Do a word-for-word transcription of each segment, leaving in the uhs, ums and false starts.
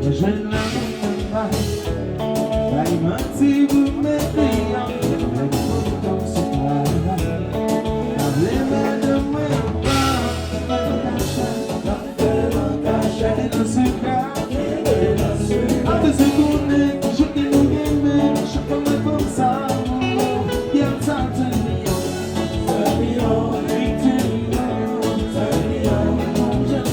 Jwenn lanmou nan bay. Bay manti pou mete yon lè kontan sou travay. Pa vle madanm mwen anba. Fè l an kachèt, fè l an kachèt. Nan sekrè. Atè se konnen ki jan ke nou gen men. Chak fwa mwen konn sa. Gyal sa turn me on. Turn me on. Li turn me on. Turn me on. Bon jan.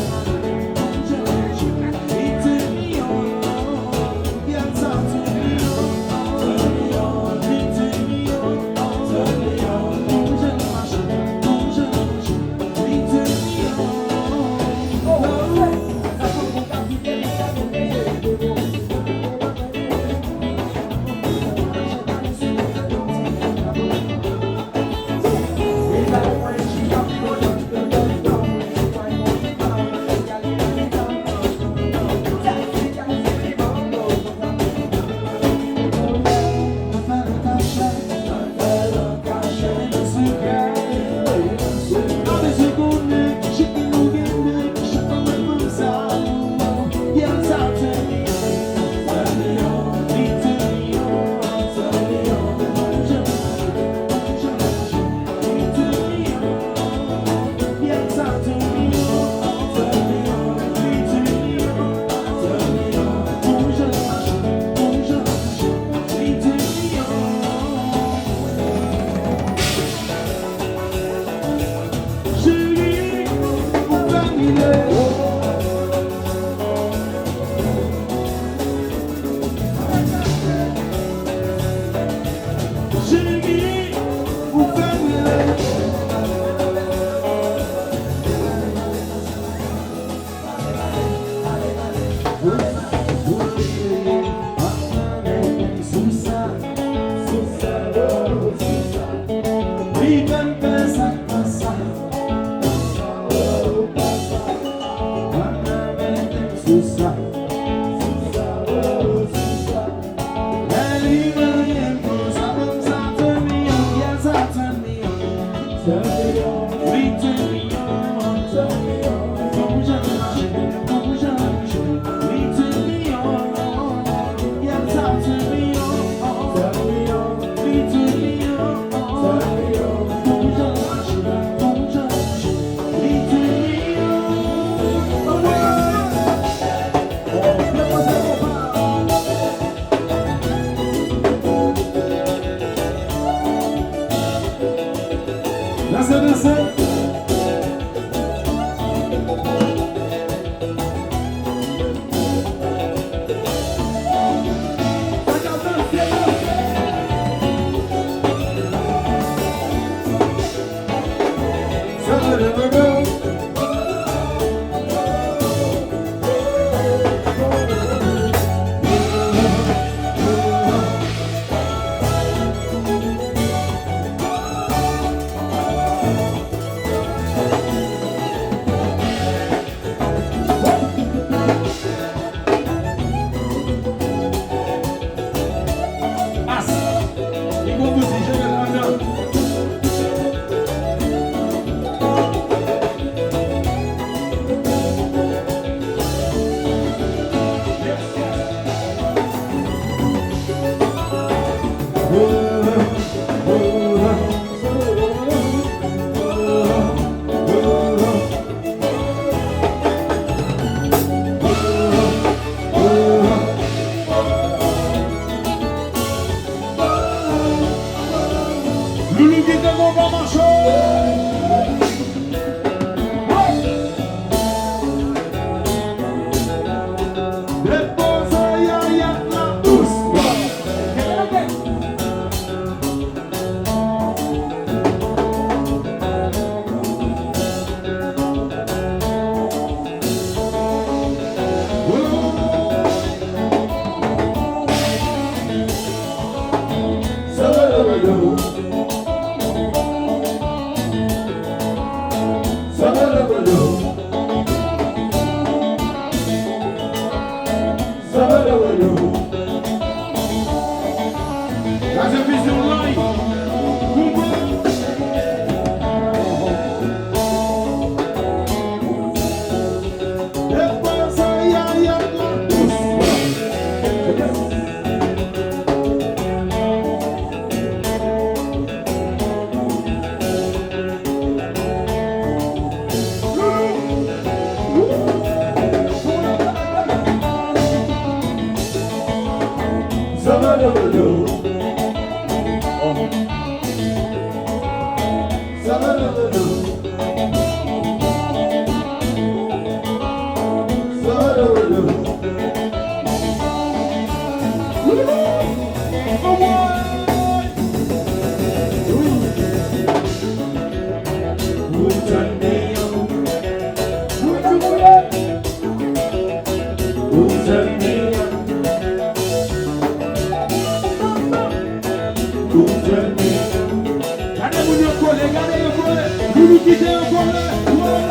Gade moun yo kole, gade yo kole. Nou, nou kite yo kole. Woy!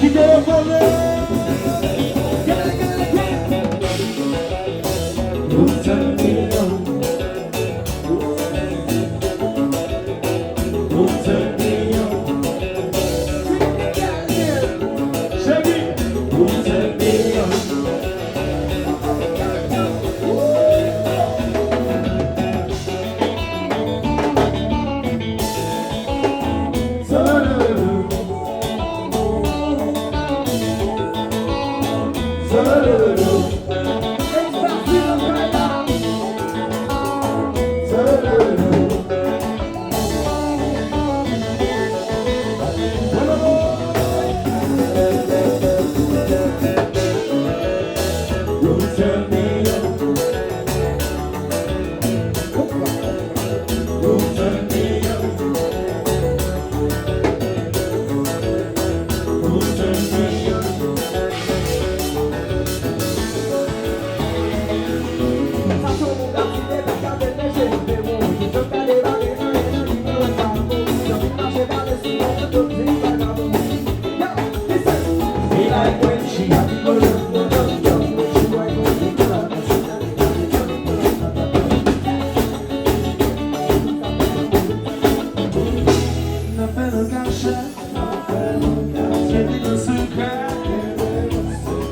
Kite yo kole.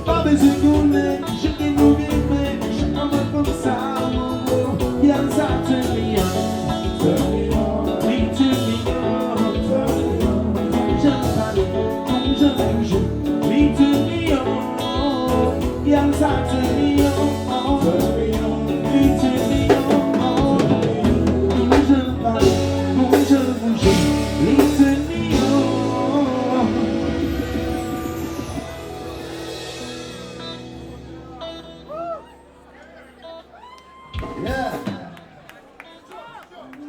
Pa bezwen konnen jan ke nou renmen, jan anmwey konsa, oh, oh. Yè sa turn me on, turn me on. Li turn me on, turn me on. Kòm jan l pale, kòm jan l bouje, li turn me on. Yè sa turn